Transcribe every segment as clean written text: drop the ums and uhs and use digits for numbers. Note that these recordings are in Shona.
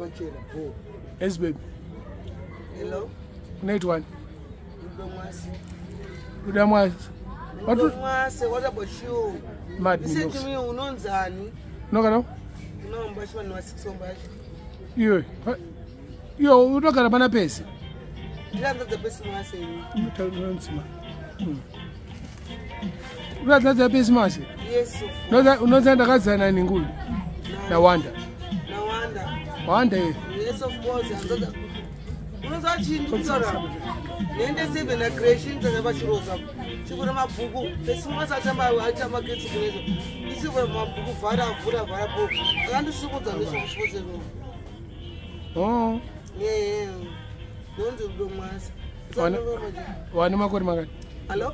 Pachena po. Yes baby. Hello. Unaitwa? Rudo Mwasi. Rudo Mwasi. Rudo Mwasi, what about you? Mad. You said to me unonzani? No kana? No, mbashi vanhu vasiksombashi. Iwe. Iwe unogara pana pesi. Ndiranzadza pesi Mwasi ini. Unonzima. Unodzadza pesi Mwasi? Yes. Unonza ndakadzana ningulu. Nawanda. Nawanda. Wanda ye. Yes of course, anzadza. Unonzwa chii ndikutaura? Nende seven na creation dzakapachiroza. Chikura mabhuku, pesi Mwasi achamba achamba ketsi kunezo. Ichikura mabhuku vhara vhura vhara po. Akandisikudza nezvekufotsero. Oh. Yeah. Ndonzi Rudo Mwasi. Wane makore mangani? Hello?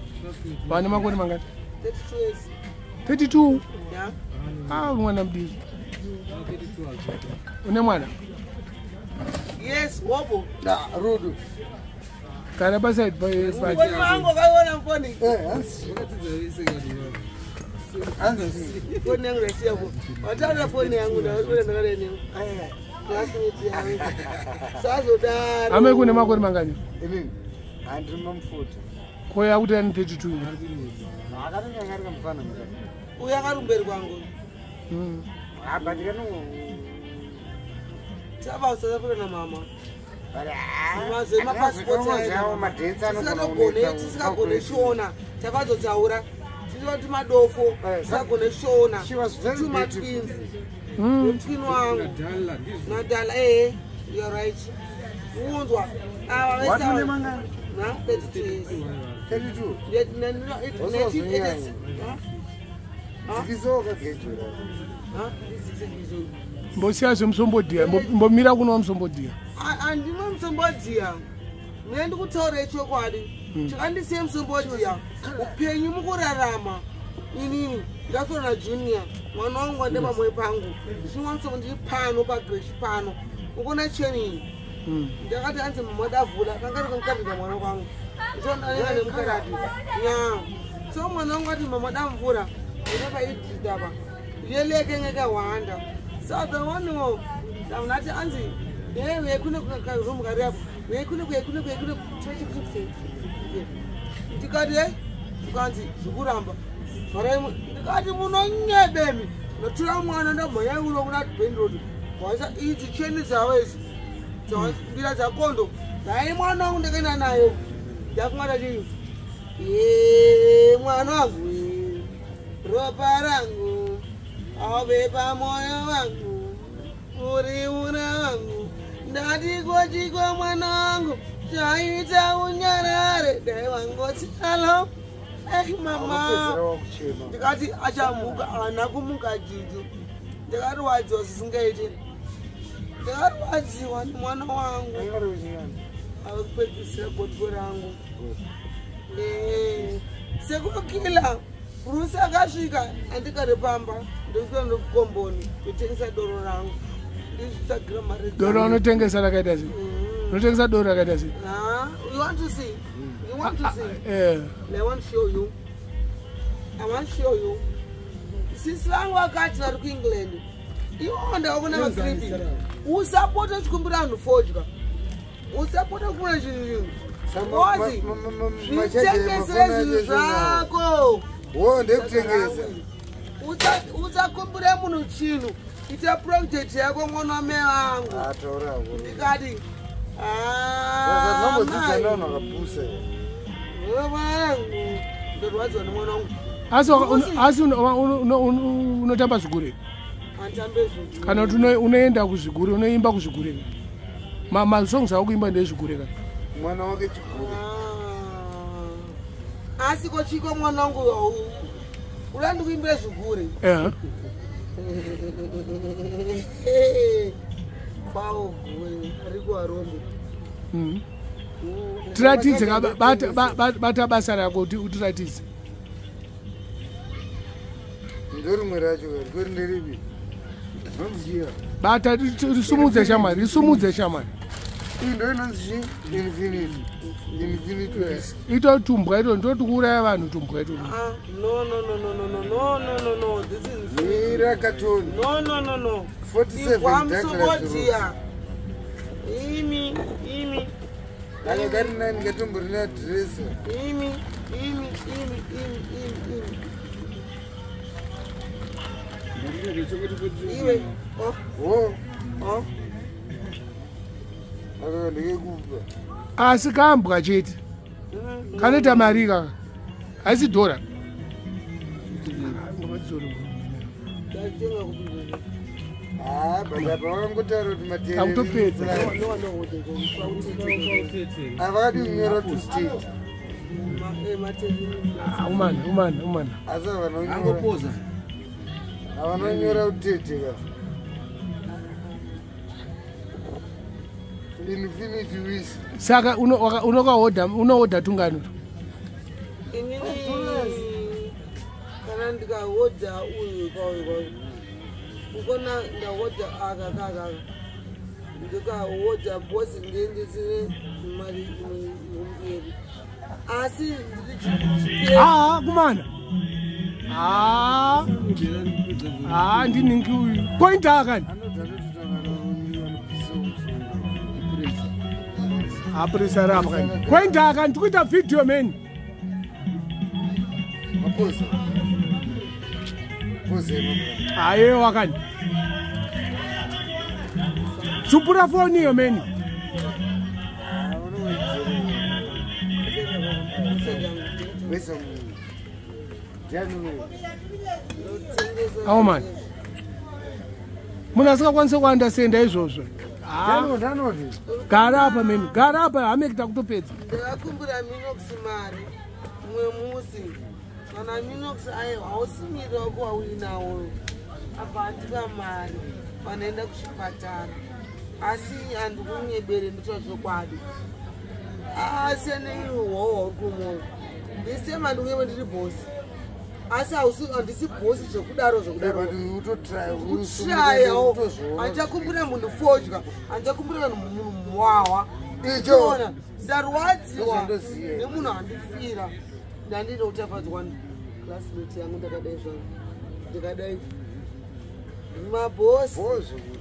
Wane makore mangani? 32 years. 32? Yeah. Ah, mwana mudiki. Une mwana? Yes, wobo. Da, Rudo. Kana paside pa. Mfoni wangu akaiona mfoni. Eh, hanzi. Hanzi. Foni yangu ndasiya po. Wataura foni yangu ndaona ndakadai. Eh. Classmate yangu. Sazodaro. Ame kune makore mangani? Inini. Handiri mamufuta. Koya kuti ani 32. Akatanga ari kamufana mutatu. Uya akarumberi kwangu. Apa ndikano. Tava South Africa na mama. But Mazema passport ayo. Tisingagone shona. Takazotaura. Tinoti madofo. Tisingagone shona. She was very Two beautiful. matwins. Twin wangu. Nadala eh, you're right. Unzwa. Ava What vese une mangani? Na 32 years. 32. 1986. Dzikiso wakagejura. Huh? This is Mbosiya zvemusombodhiya, mbomira kunwa musombodhiya. Andimwe musombodhiya. Mune ndikutaura chokwadi. Chakandisiya musombodhiya. Upenyu mukurarama. Inini ndasora junior. Mwana wangu ande pamwe pangu. Ndichinwa musombo ndiri pano pagreshi pano. Ukona cheni iyi. Ndakati hanzi mama davhura. Kanga ndikamukadhira mwana wangu. Ndichondaneka nemukarati. Nya. So mwana wangu ati mama damvura. Ndakapaidhidha apa. Yeleke ngekawanda. So the one who ndati anzi eh kune karoom kari apo. Kune kune kune ndikati eh ndikanzi zvikuramba. Vharai ndikati munonyebemi. Ndatora mwana ndamhanya uno kuna Ben Road. Waisa idzi cheni dzavo idzi. Mbira dzakondo. Dai mwana wangu ndakaenda nayo. Ndakumata chii? Mwana wangu. Ropa rangu. Ave pamoyo wangu. Uri una wangu. Ndati kochiko mwana wangu. Chaita unyarare. Dai wangoti hello. Eh mama. Wakapedzera wakuchema. Ndikati achamuka haana kumuka juju. Ndakarwadziwa zvisingaiti. Ndakarwadziwa nemwana wangu. Anga ari wechingani? Ave kupedzisira gotwe rangu. Sekukila Bruce akasvika andikare pamba ndosvika ndokukomboni kutengesa doro rangu. Ndizvitsvagira mari. Doro unotengesa rakaita sei? Unotengesa doro rakaita sei? Ah, you want to see? You want to see? Eh. I want to show you. I want to show you. Sisi vangu vakati vari kuEngland. Ivo ndakaona vakripi. Usapota chikumbira vanhu fodya. Usapota kumbira zvinhu. Ngozi. Zvitengesere zvinhu zvako. Wo ndekutengesa. Usakumbire munhu chinhu. Ita project yako mwana wamai vangu. Ataura hako. Ndikati Sasa ndambodzidza navanhu vakapusa. Vangu. Ndorwadziwa nemwana wangu. Asi unotamba zvigure. Handitambe zvigure. Kana kuti unoenda kuzvigure, unoimba kuzvigure. Masongs ako kuimba ndezvigure kana. Mwana wake chigure. Asi kochiko mwana wangu uda ndikuimbire zvigure. Eh. Kwawo gure ari kuvarombo. Tiratidze bata basa rako kuti utiratidze. Ndorimwe racho rikuri nderipi? Rinonzi chii? Bata risumudze shamwari, risumudze shamwari. Iyi ndo inonzi chii? Infinity. Infinity peace. Ito tumbwa ito ndoti kuuraya vanhu tumbwa ito. No no no no no no no no no no this is Mira katoni. No no no no. 47 Igwa Douglas Road. musombodhiya. Imi, imi. Aka kari nani katomborina dhiresa. Imi, imi, imi, imi, imi, imi. Iwe, oh, Ho, oh. aka ndekekupa. Asi kambwa chete. Kanoita mari kaka. Haisi dhora. Ndatenga kupinda. Ah, but apa vakangotaura kuti materere. Takutopedza. Havakadi kunyora to state. Ah, umana, umana, umana. Asi havanonyora. Angopoza. Havanonyora utete ka. Infinity wish. Saka unokahodha unohodha tungano. Inini kana ndikahodha uyu kauyu kauyu ukona ndahodha aka kaka aka ndikahodha bhosi ndendisine mari imwe iri asi ndiri Ah, kumana. Ah, ah, ndiningi uyu. Point akani. Anodza totoita vanopisa musoro. Aprisa rapa kani. Point akani tikuita video man. Mapoza. Poza mabra. Ayewa kani. Tsupura foni iyo man. Ah, unowedzera. Wesa munhu. Ndiani uyu? Awo man. Munhu asingakwanisi kuandasenda izvozvo. Ah, Ndiani ndanoti? gara apa man. Gara apa hame takutopedza. Ndakakumbira Minox mari mumwe musi kana Minox aiwa hausimiri wako wauinawo abva andipa mari panoenda kuchipatara asi handikunyebere nditaura zvokwadi asi aneihoho kumoyo ndisema ndikunyebe ndiri bhosi asi handisi bhosi zvekudaro zvekudaro But utotry kutrayawo utozviona. handichakumbira munhu fodya handichakumbira munhu muwawa Icho. Ona, ndarwadziwa Ndozvandoziva. nemunhu andifira ndandida kutafadzwa classmate yangu ndakadai zvangu ndikadai mabhosi Bhozo kuti.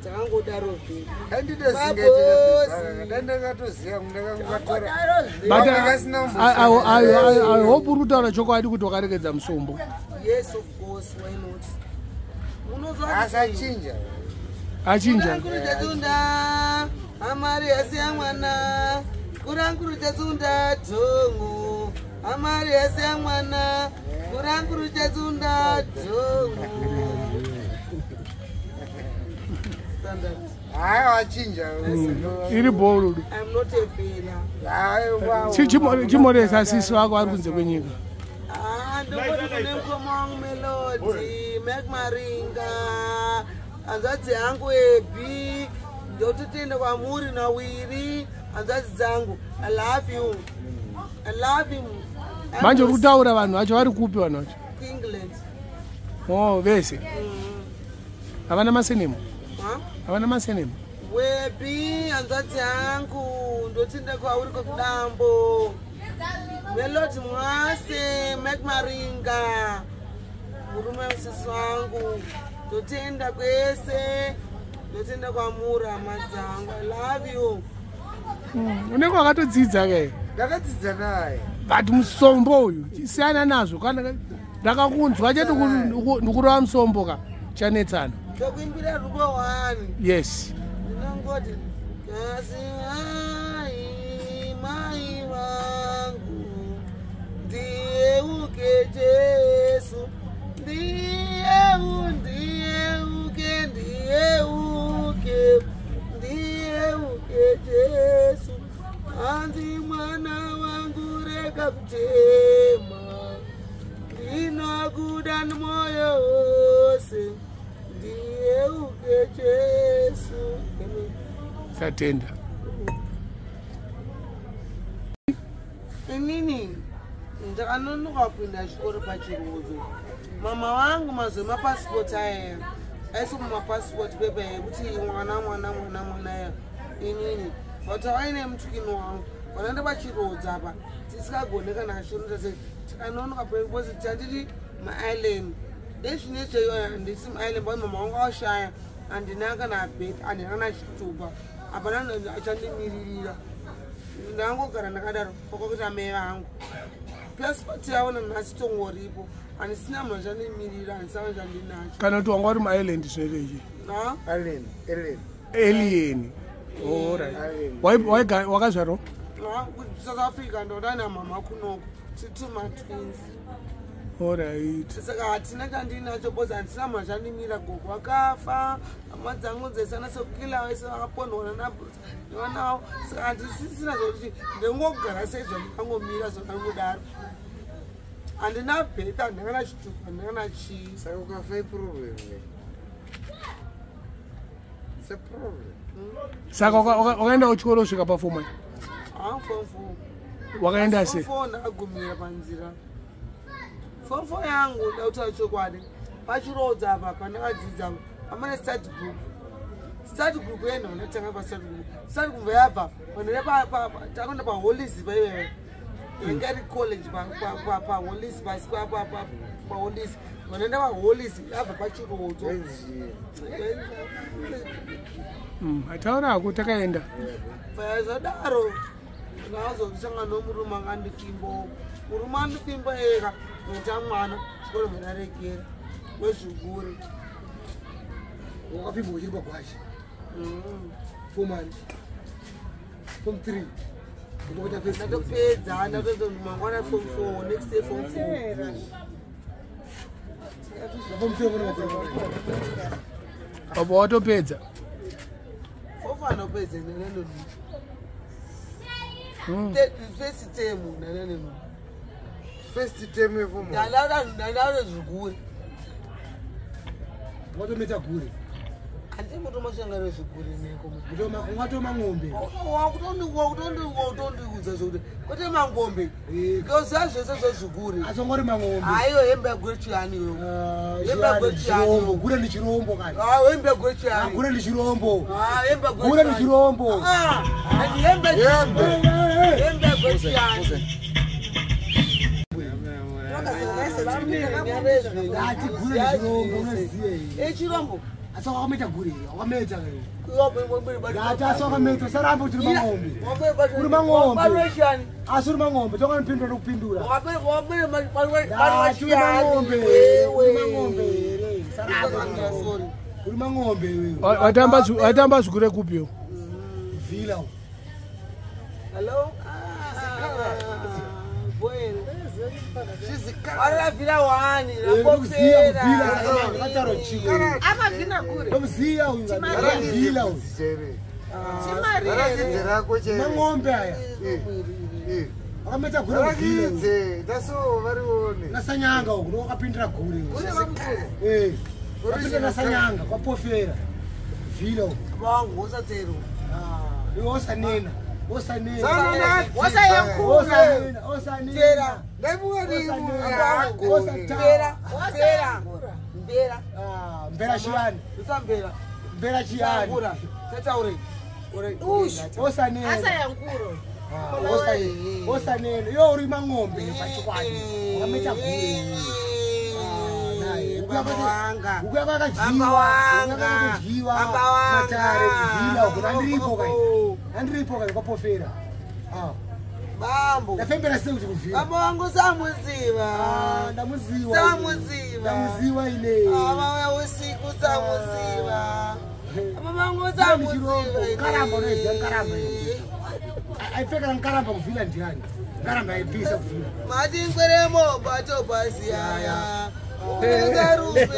takangodaro zvedu Anditozingaita dai ndakatoziva ndakangotora. But Ndakasina I hope uri kutaura chokwadi kuti wakaregedza musombo. Yes, of course, why not? Unozwa Asachinja. Achinja. Kuranguruchatunda amari yasiya mwana kuranguruchatunda dhongo amari yasiya mwana kuranguruchatunda dhongo. Standard. Hayi wachinja. Iri bhorudu. I'm not a failure. Hayi wow. Chimoresa sisi wako ari kunze kwenyika. Ah, ndongoti kune mukoma wangu Melody, Mac Maringa, hanzvadzi yangu Ebi, ndototenda kwamuri nawiri, hanzvadzi dzangu. I love you. I love you. Manje uri kutaura vanhu vacho vari kupi vanhu vacho? England. Oh, vese. Havana masenemo. Huh? Havana masenemo. Webi, hanzvadzi yangu, ndotenda kwauri kwekudambo. Melody Mwase, Mac Maringa, murume musisi wangu, ndotenda kwese, ndotenda kwamuri hama dzangu. I love you. Unenge wakatodzidza ke. Ndakadzidza naye. But musombo uyu siyana nazvo kana ndakakunzwa chete ndikurova musombo ka chanetsana. Ndokuimbira rupo wani. Yes. Ndinongoti kasi mai mai vangu ndiyeuke Jesu ndiyeu ndiyeuke ndiyeuke ndiyeuke Jesu hanzi mwana wangu rega kuchema ndinokuda nemoyo wose ndiyeuke Jesu. Amen. Tatenda. Inini ndakanonoka kupinda chikoro pachirudzo mama vangu mazuva emapasipoti aya aiswa mumapasipoti pepa yekuti mwana mwana mwana mwana ya inini but aine mutukini wangu vanoenda pachirodza apa tisikagone kana chinoita sei tikanonoka because tanditi muisland ezvinezveyo handisi muisland but mama vangu ashaya handina kana beth handina kana chitupa. Hapana achandimiririra. Ndangogara ndakadaro kwakwakuti amai vangu pasipoti yavo nanhasi tongoripo, handisina munhu achandimirira, handisina chandinacho. Kana kuti wanga uri muireland zvinoitechi? Ha? Alien, alien, Alien, alright. Alien. Wakazvarwa? Ha, kuSouth Africa. Ndoda namama kunoko titi matwins. Alright. Saka hatina chandinacho because handisina munhu achandimira. Gogo vakafa, hama dzangu dzese anasokila vese vakapondwa nevana vavo, saka handisisina zvokuti ndingogara sei zvandikangomira zvakangodaro. Handina bheta, handina kana chitupa, handina kana chii. Saka ukafa iproblem ne. It's a problem. Saka wakaenda kuchikoro kusvika paform one? Form four. Wakaenda sei? Form four ndakagumira panzira. Form four yangu, ndakutaura chokwadi, pachirodza apa pandakadzidza pamane study group. Study group yenda unatanga pastudy group. Study group yabva panere takuenda paholis paivewe yanga iri college paholis pasi paholis. Vanoenda paholis yabva pachirodzo. Yainzi Taurako, takaenda. Zvadaro ndakazosangana nomurume akandipfimbawo. Murume andipfimba ega noita mwana, chikoro muraregera wezvigure. Wakapfimba uchiri pagwasha? Form one, form three, utokuita first. Ndatopedza, ndatopedza mangwana form four, next day form four. Form three une makore? Wabva watopedza? Form four andopedza neneno. First term naneneno. First term yeform one. Ndandada zvigure. Watometa gure? Handii mutomashanga rezvigure neko. Ungatoma ng'ombe. Wakutondiudza zvokuti kwete mangombe, ndoziva zvese zvezvigure. Asi ungori mang'ombe. Haiyo, hembe yagure chiyani iyoyo? Hembe yagure chiyani? Chirombo, gure ndi chirombo kani. Hembe yagure chiyani? Gure ndi chirombo. Hembe yagure. Gure ndi chirombo. Hembe. Hembe. Hembe yagure chiyani? Ndati gure ndi chirombo, unoziye? Echirombo. Asi wakameta gure, wakameta. Ndati asi wakameta, usaramba kuti uri mang'ombe. Uri mang'ombe. Asi uri mang'ombe, tokanipindura nokupindura. Ndati uri mang'ombe, uri mang'ombe here? Usaramba kuti uri mang'ombe iwewe. Watamba zvigure kupiyo? Vila uko. Hello? Aravhira wani? Ndokuziya kuvhila, akataura chii? Amavhina kure. Ndokuziya uyu, vhila uyu. Chere. Chimari. Rakidze rako chere. Mang'ombe aya. Akameta gure kuvhila uyu. Rakidze, taso varione. Nasanyanga uku ndowakapindira gure. Kune vamukuru. Eh, wakapinda nasanyanga kwapofera vhila uku. Vangu usatsero. Ah, iwe osanena, osanena. Wasayankura. Osanena, osanena. Tera. Osanena. Mvera, mvera, mvera. Ah, mvera chiyani? Usamvera. Mvera chiyani? Ura tataure. Osanena. Asayankuro. Ah, osanena, osanena. Iwe uri mang'ombe pachikwadi, wakameta gure. Wanga. Ukuya kwakadyiwa. Baba wanga. Kwakadyiwa. Baba wanga. Matare kuvhila uku, nandiripo kai, nandiripo kai kwapofera. Ah, Bambo. ndafembera sei kuti kuvhila? Baba wangu samuziva. Ah, ndamuziwa. Samuziva. Ndamuziwa ine. Baba usiku samuziva. Baba wangu Chirombo. samuziva. Nkaramba, unoiziva nkaramba iyo? Aipfekera nkaramba kuvhila ndiani? Nkaramba aipisa kuvhila. Matingweremo bato pasiyaya uzarume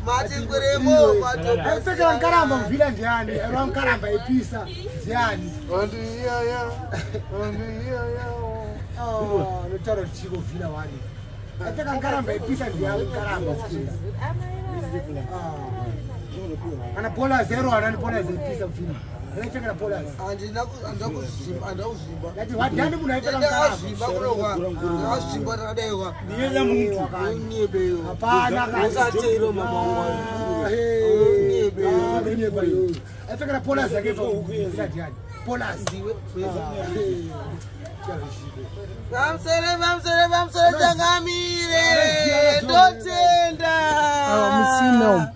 matingweremo bato. Aipfekera nkaramba kuvhila ndiani? Airwa nkaramba aipisa ndiani? Vantu iyaya, vantu iyaya. Ah, notaura kuti chiko vhila wani? Aipfeka nkaramba aipisa ndiani nkaramba kuvhila? Ah. Kana pola zero anani pola aipisa kuvhila, aipfekera polas. Handina kuzvimba, handina kuzvimba. Ndati wadhani munhu aipfeka nkaramba? Ndakazvimba kunoka, ndakazvimba takadaiwa. Unyebeyo. Hapana. Usatero mama wangu. Aipfekera polas yake kuvhila ndiani polas? Vamusere, vamusere, vamusere, changamire, ndotenda. Ava musina umu.